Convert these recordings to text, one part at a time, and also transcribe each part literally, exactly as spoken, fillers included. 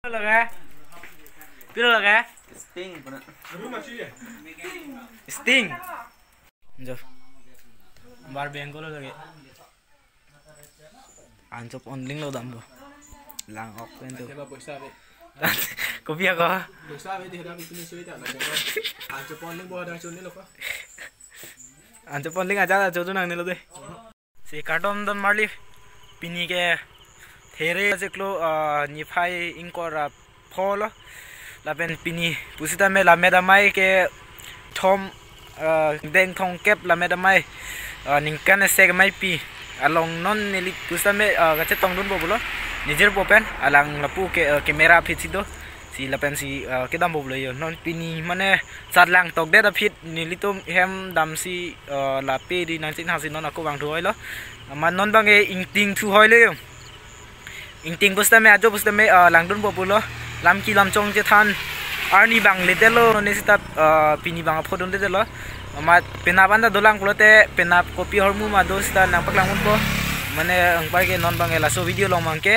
Lage. Pilo lage? Sting. Sting. Jo. Bar bengkolo lage. Anchop onling lo dampo. Lang ok pen tu. Kopi ako? Anchop onling aja ajo tu nangnelo de. Si kardom don marli, pini ke there chiklo, ah, niphai ingkoi ra pho lo. Lapen pini pusitame lammet amei kethom, ah, dengthom kep lammet amei, ah, ningkan isi ameipi along non neli pusitame, ah, kachetongdunpo pulo. Nijirpo pen alang lapu ke, ah, camera aphi si do. Si lapen si, ah, kedampo pulo yo. Non pini mane sat langtokdet aphi nelitum hem damsi, ah, lape di nangchinghasi non ako vangthu hoilo. Amat non bang ke ingting thu hoilo yo. Ingting pusitame ajo pusitame, ah, langdunpo pulo. Lam ki lam chong chethan arni bang ledetlo, non sita, ah, pini bang aphodunledetlo. Amat penap anta dolang pulote penap kopi ahormu ma do sita nangpaklangponpo. Mane anpar ke non bang ke laso video along bang ke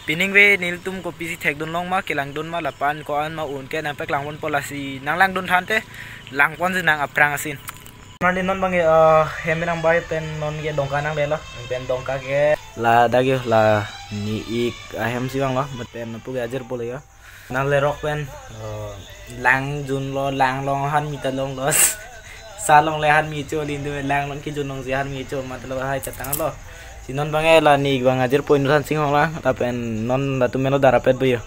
pining ve nelitum kopisi thekdun long ma, kelangdun ma, lapu-an ko-an ma un ke nangpaklangponpo, lasi nanglangdun thante langponsi nang aphrang asin. Marli non bang ke, eh, hem nang bai pen non ke Dongka nanglelo, pen Dongka ke ladak yo la ni ik ahem si vanglo, mat pen lapu ke ajirpo le yo. Nanglerok pen, eh, langjunlo, lang along han mi ta longlo. Sa along le han mi cho, lindu lang along kejun alongsi han mi cho, matlo hai chatanglo. Si non bang ke la ni ik bang ajirpo inuthan singhong lang, lapen non latum melo darapet bo yo.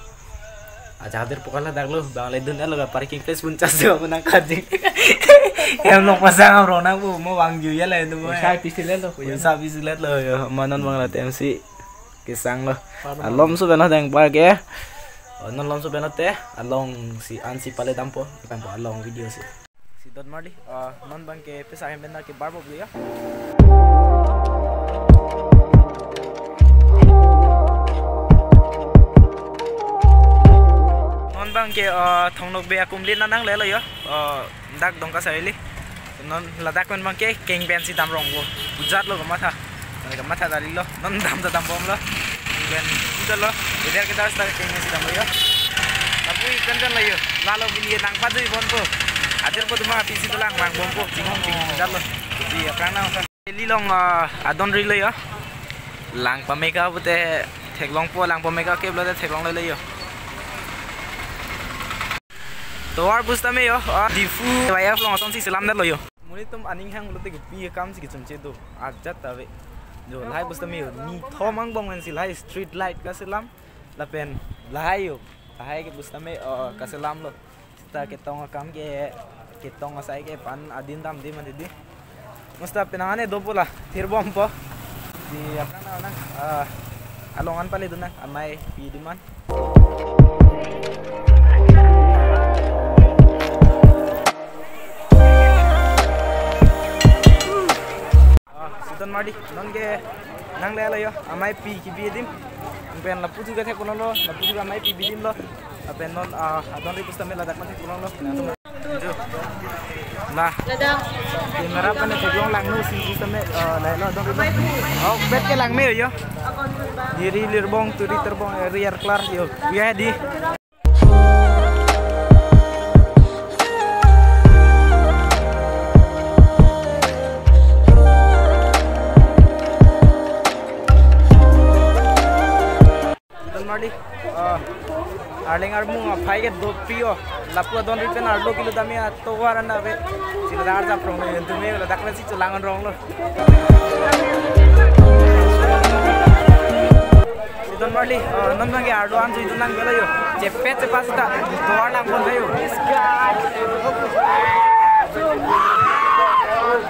Aja hadir pokala daklo, bang ledun elo ba parking place pun chas jo menang kaji. Hem along pasang am rong nangpo, mo vangju ya le tu mo. Poisa pisi letlo, poisa. Poisa pisi letlo yo, ma non bang la T M C kesanglo. Parma. Alom su beno deng park ke. Oh, non alom su beno te, along si ansi pale dampo, dampo along video si. Si don marli, ah, non bang ke pesa hem benda ke barbo beli ya. Non bang ke, ah, Thongnokbe akumlin nanglelo ya. Ah, dak Dongka Saili. Non ladak pen bang ke keng pen si damrong bo. Bujat lo kamatha. Mane kamatha dali lo. Non dam ta dambomlo. Pen bujat lo. Eder kedar star keng pen si damlo yo. Lapu ik pen pen lo yo. Lalo bini nangpajui ponpo. Ajirpo tu ma pisi dolang langbompo. Chinghong chinghong bujat lo. Di aphrang nang aphrang. Eli along, ah, adon ri lo yo. Lang pameka pute theklongpo, lang pameka kep lote theklonglelo yo. Tovar pusitame yo, ah, Diphu Y F along asonsi selamdetlo yo. Monit atum aning hang pulote kopi akam si kechumche do, ajat ave. Jo, lahai pusitame yo, nithom angbong pensi lahai street light kaselam, lapen lahai yo, lahai ke pusitame, ah, kaselamlo. Sita ketong akam ke, ketong asai ke pan adin damde mati di. Musta penang ane dopo la, thirbompo. Di aphrang nang, ah, along an pale dun nang, amei pi diman. Ah, si don marli, non ke nanglelo yo, amei pi kebi adim. Pen lapu juga thek kono lo, lapu juga amei pi bidim lo. Lapen non, ah, adon ri pusitame ladak mati pulang lo. Nah. Ladak. Camera pen theklong langno si pusitame, eh, lahelo adon ri. Oh, bet ke langme yo. Diri lirbong, turi terbong, eh, riar klar yo. Ya di. Don marli, ah, arleng armung aphai ke dopri yo. Lapu adon ri pen arlo kilo dami atovar anda ave. Sila dar jap rong lo, entu me ladak le si chelang rong lo. Si don marli, ah, non bang ke arlo an sui don lang bela yo. Chepet chepas ta, tovar lang pon yo.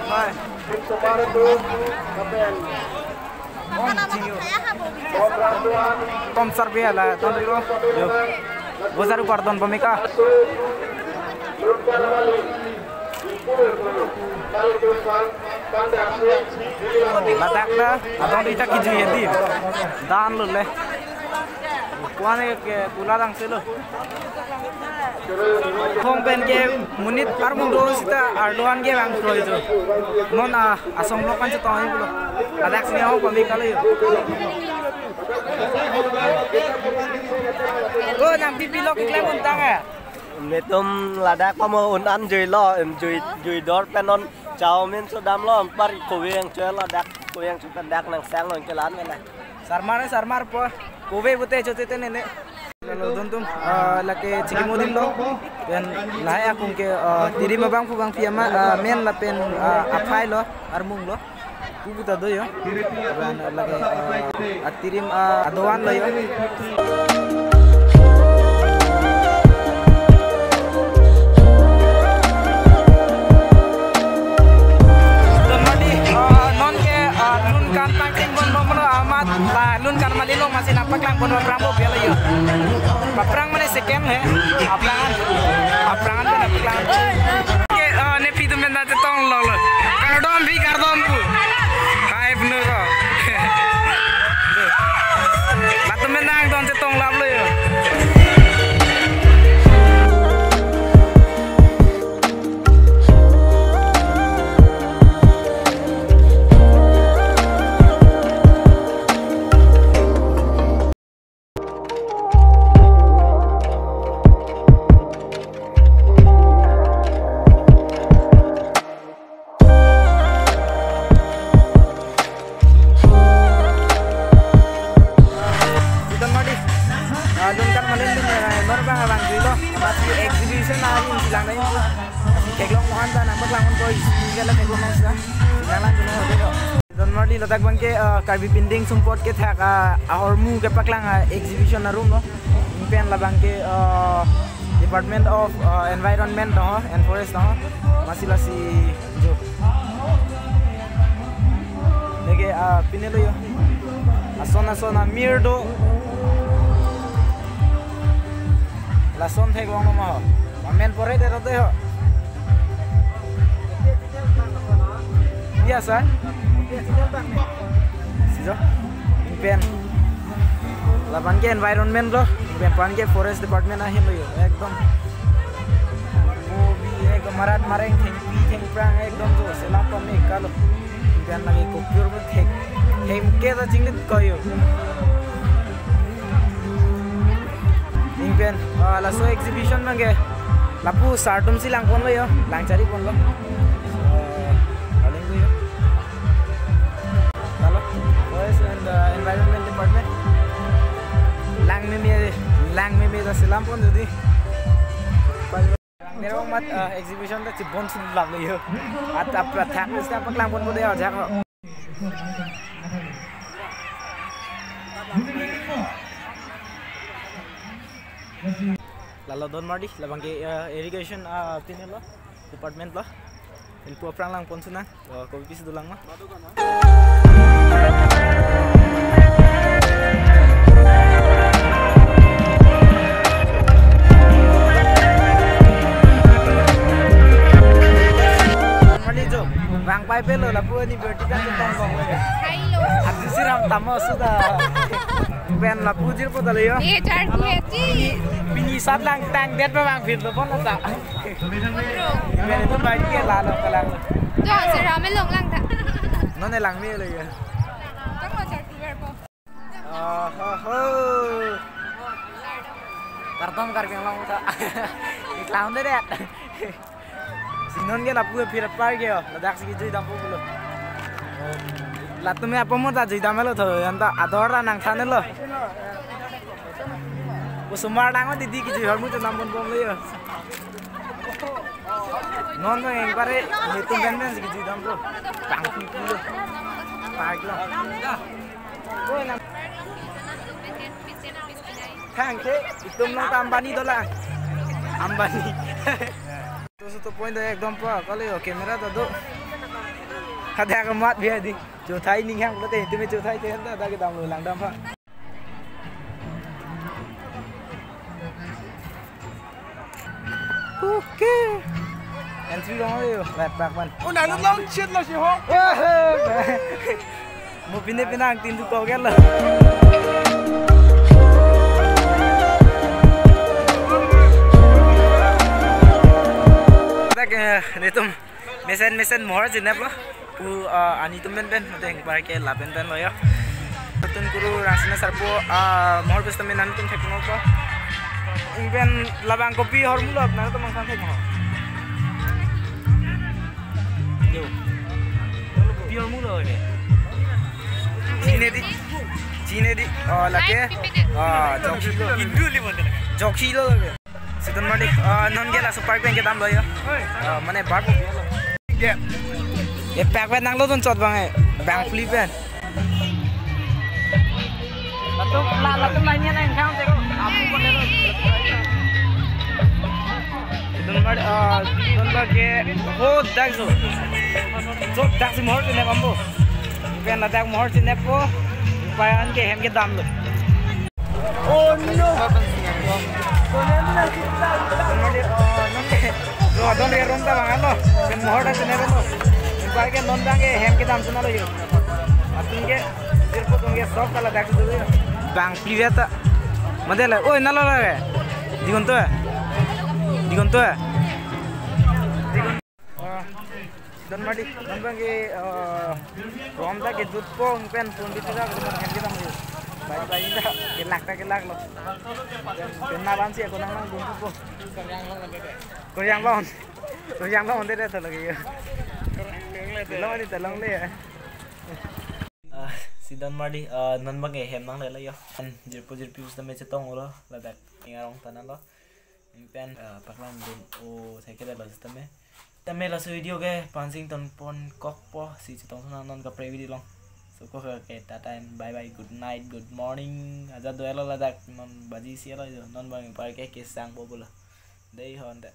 Bye. Tom sarbe ala, ton ro, yo. Bojar upar don pameka. Ladak ta, adon ri ta kejui hedi. Dan lo le. Kuane ke pula dang selo. Thong pen ke monit armung do sita arlo an ke bang kroi jo. Non a asong lok kan chetong ai pulo. Ladak sini ho pameka lo yo. Oh, nang pipi lo keklem untang eh. Netum ladak pamo un-an juilo, em jui, jui dor pen non chowmein so damlo, anpar kove angcho ladak, kove angcho pen dak nang sang lo kelan mena. Sarmar, sarmar po, kove pute chote te nene. Lalo dontum, ah, lake chikimo dilo. Pen lahai akung ke, ah, tirim abangphu bangphi ama, ah, men lapen, ah, aphai lo, armung lo. Kubu ta do yo. Pen lake, ah, atirim, ah, adovan lo yo. Donmali, ah, non ke, ah, lun kan pangting bon bon lo amat, la lun kan mali lo masi nangpaklang bon aphrang bo biala yo. Aphrang mane second he, aphrang, aphrang kan aphrang. Ke, ah, ne phi atum pen ta chetong lo lo. Kardom phi kardom pu. Hai pnu ko. Latum pen ta angdon chetong lap lo yo. Donmali, ah, lun kan malen dun, eh, nor bang abang juilo, masi exhibition ari silang lain. Theklong mohan ta nangpaklang un koi, tinggal theklong nang sa, silang lang dun hotel. Donmali ladak abang ke, ah, Karbi Pindeng sumpot kethak, ah, ahormu kepaklang, ah, exhibition arum lo. Pen labang ke, ah, Department of, ah, Environment do, and Forest do. Masi lasi jo. Lake, ah, pine lo yo. Ason ason amir do. Lason theklong lo ma ho. Amen pore de ro de ho. Biasa. Sijo. Pen labang ke environment lo, pen pan ke forest department ahin lo yo. Ekdom. Bo bi ekdom marat mareng thengpi thengphrang ekdom jo selam pame kalo. Pen lake kopior bo thek. Hem ke ta chinglit ko yo. Pen, ah, laso exhibition abang ke. Lapu sar atum si lang pon lo yo, lang chari pon lo. Eh, paling ko yo. Lalo, Forest and, uh, Environment Department. Lang meme, lang meme ta selam pon jodi. Merong mat, uh, exhibition ta chibon sulap lo yo. At apra thak ista paklang pon pon yo jak ho. Lalo Donmali, labang ke, uh, irrigation, uh, pine lo, department lo. Pen pu aphrang lang pon sunang, uh, kopi pisi dolang ma. Mali jo, bang pai pelo lapu ani berti kan tong tong. Hello. Atu siram tamo sudah. Pen lapu jirpo ta lo yo. Ye, char kuhe ji. Pini, pini sat lang tang det pa bang phin lo pon ta. Pen itu baik ke lalo kalang. Jo, siram me long lang ta. Non ne lang me lo yo. Tang lo char kuhe po. Ohoho. Kardom Karbi Anglong ta. Clown de det. Si non ke lapu aphi apar ke yo, ladak si kejui dampo pulo. Latum ya apot mo ta jui dam lo tho, anta ador ta nangthan lo. Osomar lang didi kejui ahormu chenam pon pon lo yo. Non bang engpar netum pen pen si kejui dampo. Pangpi pulo. Park lo. Thang ke, itum nang ta Ambani dolang. Ambani. Tu sutu point do ekdom pa, kali yo camera ta do. Hadak amat biya di. Chothai ninghang pulote, itum chothai te ta, ta kedam lo lang dam pa. Okay. Entry long ayo, left back man. Oh, nang long shit lo si ho. Wah. Mo pine pine angtin tu kau gelo. Tak, eh, netum mesen mesen mohor jinep lo. Pu, ah, ani atum pen pen, mate engpar ke lapen pen lo yo. Tun kuru rangsina sarpo, ah, mohor pes temen ani atum thek mo po. Ingpen labang kopi hormu lo, nang to mang sang thek mo. Yo. Kopi hormu lo ke. Chine di. Chine di. Oh, lake. Ah, joksi lo. Hindu li bolte lake. Joksi lo ke. Sidon Madi, ah, non ke laso park pen kedam lo yo. Ah, mane park. Ye park pen nanglo ton chot bang e. Bangphli pen. Latum la, latum lainnya nang kang cek. Apu pon deh. Sidon Madi, ah, Sidon Madi ke ho dak so. So dak si mohor chinep ambo. Pen ladak mohor chinep po. Payan ke hem kedam lo. Oh no. Sidon Madi, ah, non ke. Lo don re rom ta bang ano. Pen mohor dak chinep lo. Pai ke non bang ke hem kedam sona lo yo. Atum ke, jirpo atum ke sok kala dak dulu ya. Bangphli beta. Made la, oi, nalo la ke. Digon to ya? Digon to ya? Ah, Sidon Madi, non bang ke, ah, rom ta ke jutpo, pen pon di tira, pen hem kedam yo. Bai, bai, ta, kelak ta kelak lo. Pen na ban si ako nang nang jutpo. Korean long. Korean long, deh, deh, to lagi yo. Long di, ta long deh ya. Ah, Sidon Madi, ah, non bang ke hem nangle lo yo. An, jirpo jirpi pusitame chetong lo, ladak ingarong tanan lo. Ingpen, ah, paklang dun o cycle lo sitame. Tame laso video ke pansing ton pon kokpo si chetong sona non kaprek video along. So ko ke tata and bye bye, good night, good morning. Aja do-et lo ladak non baji isi lo yo. Non bang park ke kesang po pulo. Dei ho ante.